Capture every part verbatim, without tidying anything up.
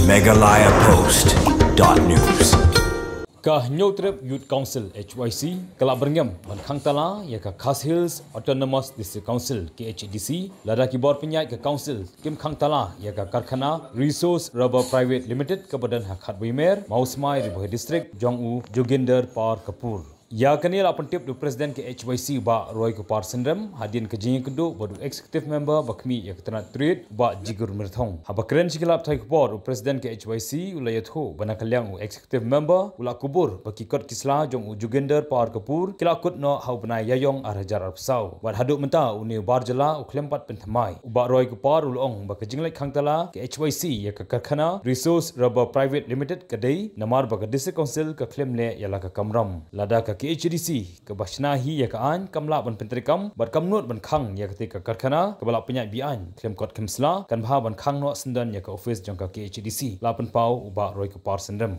Meghalaya Post dot news. Ka Hynñiewtrep Youth Council, H Y C, ka la byrngem ban khang tala ïa ka Khasi Hills Autonomous District Council, K H A D C, lada ki bor pynïaid ka Council kim khang tala ïa ka karkhana Resource Rubber Private Limited kaba don ha Khatwei Mer, Mawsmai, Ri Bhoi District, jong u Joginder Pal Kapoor. Ïa kane la pyntip da u President ka H Y C, Bah Roy Kupar Synrem, hadien ka jingïakynduh bad u Executive Member ba khmih ïa ka tnat Trade, Bah Jigur Myrthong. Haba kren sha ki lad pathai khubor, u President ka H Y C u la ïathuh ba na ka liang u Executive Member u la kubur ba ki kot ki sla jong u Joginder Pal Kapoor ki la kut noh ha u bnai Ïaïong ar hajar arphew saw. Bad haduh mynta une u bar jylla u khlem pat pynthymmai. U Bah Roy Kupar u la ong ba ka jingleit khang tala ka H Y C ïa ka karkhana Resource Rubber Private Limited ka dei namar ba ka District Council ka khlem leh ïa la ka kamram. Lada ka K H A D C kaba shna hi ïa ka aiñ kam lah ban pyntreikam bad kam nud ban khang ïa katei ka karkhana kaba la pynïaid be-aiñ khlem kot khlem sla, kan bha ban khang noh syndon ïa ka office jong ka K H A D C, la pynpaw u Bah Roy Kupar Synrem.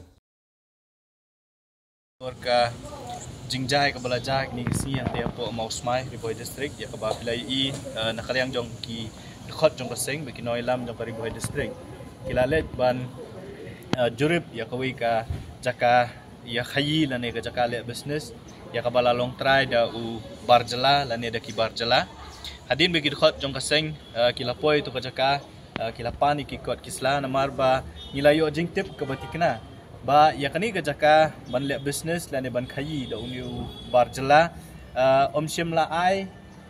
Por ka jingjia kaba la jia kine ki sngi hangtei hapoh Mawsmai, Ri Bhoi District, ïa kaba phi la ïohi, eh, na ka liang jong ki dkhot jong ka seng bad ki nongïalam jong ka Ri Bhoi District ki la leit ban, eh, jurip ïa kawei ka jaka ïa khaïi lane ka jaka leh business ïa kaba la long trai da u bar jylla lane da ki bar jylla. Hadien ba ki dkhot jong ka seng, eh, ki la poi ïa tu ka jaka, eh, ki la pan ïa ki kot ki sla namar ba ngi la ïoh jingtip kaba thikna ba ïa kane ka jaka ban leh business lane ban khaïi da une u bar jylla, eh, um shym la ai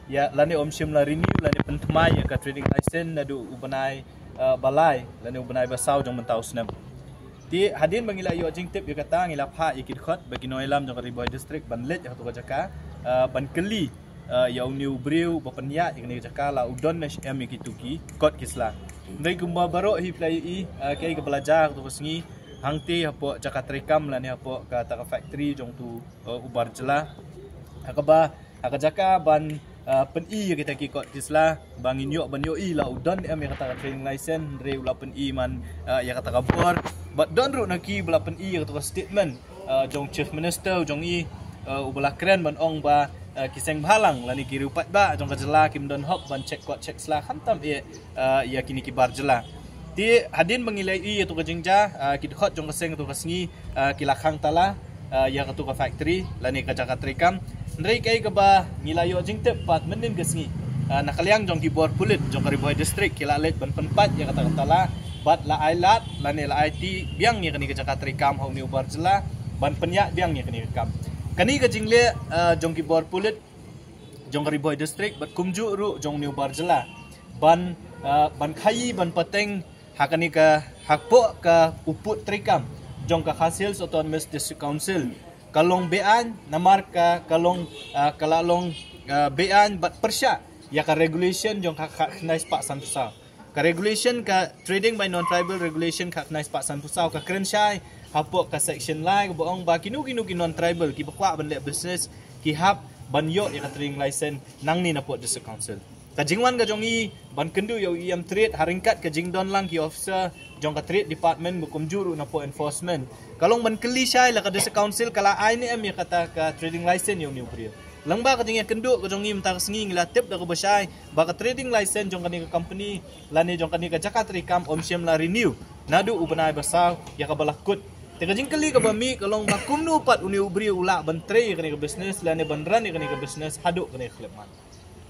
ïa lane um shym la renew lane pynthymmai ïa ka trading license naduh u bnai, eh, ba lai lane u bnai ba saw jong mynta u snem. Te hadien ba ngi la ïoh jingtip ïa kata, ngi la phah ïa ki dkhot bad ki nongïalam jong ka Ri Bhoi District ban leit ha tu ka jaka, eh, ban kylli, eh, ïa une u briew ba pynïaid ïa kane ka jaka la u don ne em ïa kitu ki kot ki sla. Hynrei kumba baroh hi phi la ïohi, eh, kaei kaba la jia ha tu ka sngi hangtei hapoh jaka treikam lane hapoh kata ka factory jong tu, eh, u bar jylla, ha kaba ha ka jaka ban, ah, pyni ïa kita ki kot ki sla ba ngin ïoh ban ïohi la u don em ïa kata ka trading license, hynrei u la pyni man, ah, ïa kata ka bor. Bad don ruh na ki ba la pyni ïa kata ka statement, ah, jong Chief Minister jong i, ah, uba la kren ban ong ba, ah, ki seng bhalang lane ki riew paidbah jong ka jylla kim don hok ban check kot check sla khamtam eh, ah, ïa kine ki bar jylla. Te hadien ba ngi la ïohi ïa tu ka jingjia, ah, ki dkhot jong ka seng tu ka sngi, ah, ki la khang tala, ah, ïa katu ka factory lane ka jaka treikam. Hynrei kaei kaba ngi la ïoh jingtip pat mynnin ka sngi, ah, na ka liang jong ki bor pulit jong ka Ri Bhoi District ki la leit ban pynpait ïa kata ka tala bad la ai lad lane la aiti biang ïa kane ka jaka treikam ha une u bar jylla ban pynïaid biang ïa kane ka kam. Kane ka jingleh, ah, jong ki bor pulit jong ka Ri Bhoi District bad kumjuh ruh jong une u bar jylla ban, ah, ban khaïi ban pateng ha kane ka hapoh ka u pud treikam jong ka Khasi Hills Autonomous District Council ka long be-aiñ namar ka, ka long, ah, ka la long, ah, be-aiñ bad pyrshah ïa ka regulation jong ka khatkhyndai spah sanphew saw. Ka regulation ka Trading by Non-Tribal Regulation khatkhyndai spah sanphew saw ka kren shai hapoh ka section lai kaba ong ba kino kino ki non-tribal kiba kwah ban leh business ki hap ban ïoh ïa ka trading license nangne na pud District Council. Ka jingwan ka jong i ban kynduh ïa u E M Trade ha ryngkat ka jingdon lang ki officer jong ka Trade Department bad kumjuh ruh na pud enforcement ka long ban kylli shai la ka District Council ka la ai ne em ïa kata ka trading license ïa une u briew. Lyngba ka jingïakynduh ka jong i mynta ka sngi ngi la tip da kaba shai ba ka trading license jong kane ka company lane jong kane ka jaka treikam um shym la renew naduh u bnai ba saw ïa kaba la kut. Te ka jingkylli kaba mih ka long ba kumno pat une u briew u lah ban trei ïa kane ka business lane ban run ïa kane ka business haduh kane ka khyllipmat.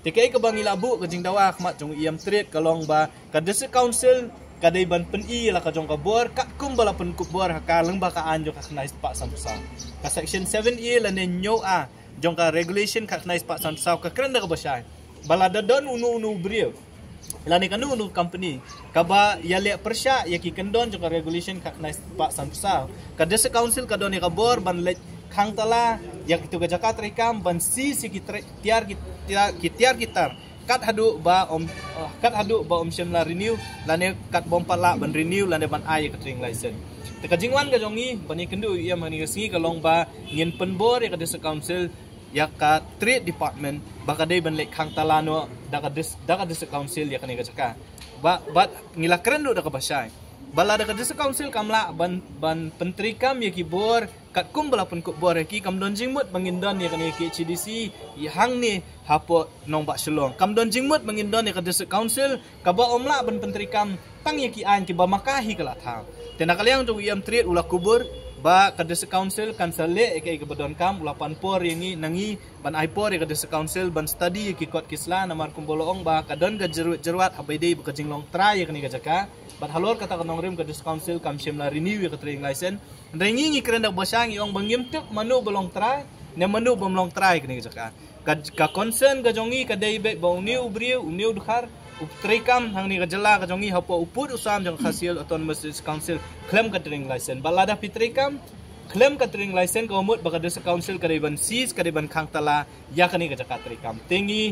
Te kaei kaba ngi la buh ka jingdawa ha khmat jong u E M Trade ka long ba ka District Council ka dei ban pyni ïa la ka jong ka bor katkum ba la pynkup bor ha ka lyngba ka aiñ jong ka khyndai spah sanphew saw. Ka section seven A lane hynñiew A jong ka regulation khatkhyndai spah sanphew saw ka kren da kaba shai ba lada don uno uno u briew lane kano kano ka company kaba ïaleh pyrshah ïa ki kyndon jong ka regulation khatkhyndai spah sanphew saw, ka District Council ka don ïa ka bor ban leit khang tala ïa kitu ka jaka treikam ban seize ïa ki tre-, tiar ki tiar, ki tiar ki tar kat haduh ba um, uh, kat haduh ba um shym la renew lane kat ba um pat lah ban renew lane ban ai ïa ka trading license. Te ka jingwan ka jong i ban ïakynduh ïa i ha kane ka sngi ka long ba ngin pynbor ïa ka District Council ïa ka Trade Department ba ka dei ban leit khang tala noh da ka dis-, da ka District Council ïa kane ka jaka. Ba, bad ngi la kren ruh da kaba shai ba lada ka District Council kam lah ban, ban pyntreikam ïa ki bor Katkum ba la pynkup bor ïa ki, kam don jingmut ba ngin don ïa kane ka K H A D C hangne hapoh nongbah Shillong. Kam don jingmut ba ngin don ïa ka District Council kaba ym lah ban pyntreikam tang ïa ki aiñ kiba ma ka hi ka la thaw. Te na ka liang jong u E M Triet u la kubur ba ka District Council kan sa leh ïa kaei kaba donkam, u la pan por ïa ngi, na ngi ban ai por ïa ka District Council ban study ïa ki kot ki sla, namar kumba la ong ba ka don ka jyrwat jyrwat haba ïadei bad ka jinglong trai ïa kane ka jaka. Bad halor kata ka nongrim ka District Council kam shym la renew ïa ka trading license. Hynrei ngi ngi kren da ba shai, ngi ong ba ngim tip mano ba long trai ne mano bym long trai ïa kane ka jaka. Ka, ka concern ka jong ngi ka dei beit ba une u briew, une u dkhar u treikam hangne ka jylla ka jong ngi hapoh u pud u sam jong ka Khasi Hills Autonomous District Council khlem ka trading license. Bad lada phi treikam khlem ka trading license, ka mut ba ka District Council ka dei ban seize, ka dei ban khang tala ïa kane ka jaka treikam. Te ngi,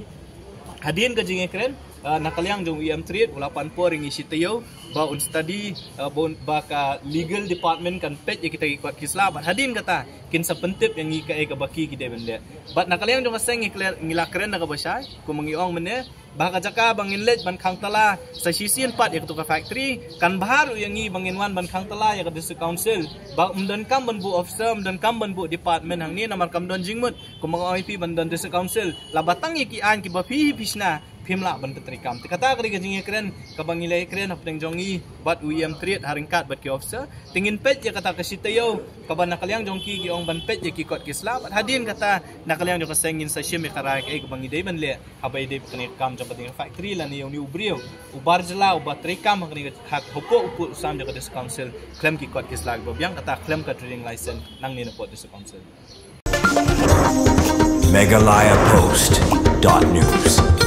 hadien ka jingïakren, uh, na ka liang jong u E M Triet u la pan por ïa ngi shi taïew ba un study, uh, ba, un, ba ka legal department kan peit ïa kita ki kot ki sla, bad hadien kata kin sa pyntip ïa ngi kaei kaba ki ki dei ban leh. Bad na ka liang jong ka seng ngi kler, ngi la kren da kaba shai, kumba ngi ong mynne, ba ka jaka ba ngin leit ban khang tala sa shisien pat ïa katu ka factory kan bha ruh ïa ngi ba ngin wan ban khang tala ïa ka District Council. Ba ym donkam ban buh officer, ym donkam ban buh department hangne, namar kam don jingmut kumba nga ong ïa phi ban don District Council laba tang ïa ki aiñ kiba phi hi phi shna phim lah ban pyntreikam. Te kata ka dei ka jingïakren kaba ngi la ïakren hapdeng jong ngi bad u E M Triet ha ryngkat bad ki officer. Te ngin peit ïa kata ka shi taïew kaba na ka liang jong ki ki ong ban peit ïa ki kot ki sla, bad hadien kata na ka liang jong ka seng ngin sa shim ïa ka rai kaei kaba ngi dei ban leh haba ïadei bad kane ka kam jong kane ka factory lane ïa une u briew u bar jylla uba treikam ha kane ka, ha, hapoh u pud u sam jong ka District Council khlem ki kot ki sla kiba biang, kata khlem ka trading license nangne napoh District Council. Meghalaya Post dot news.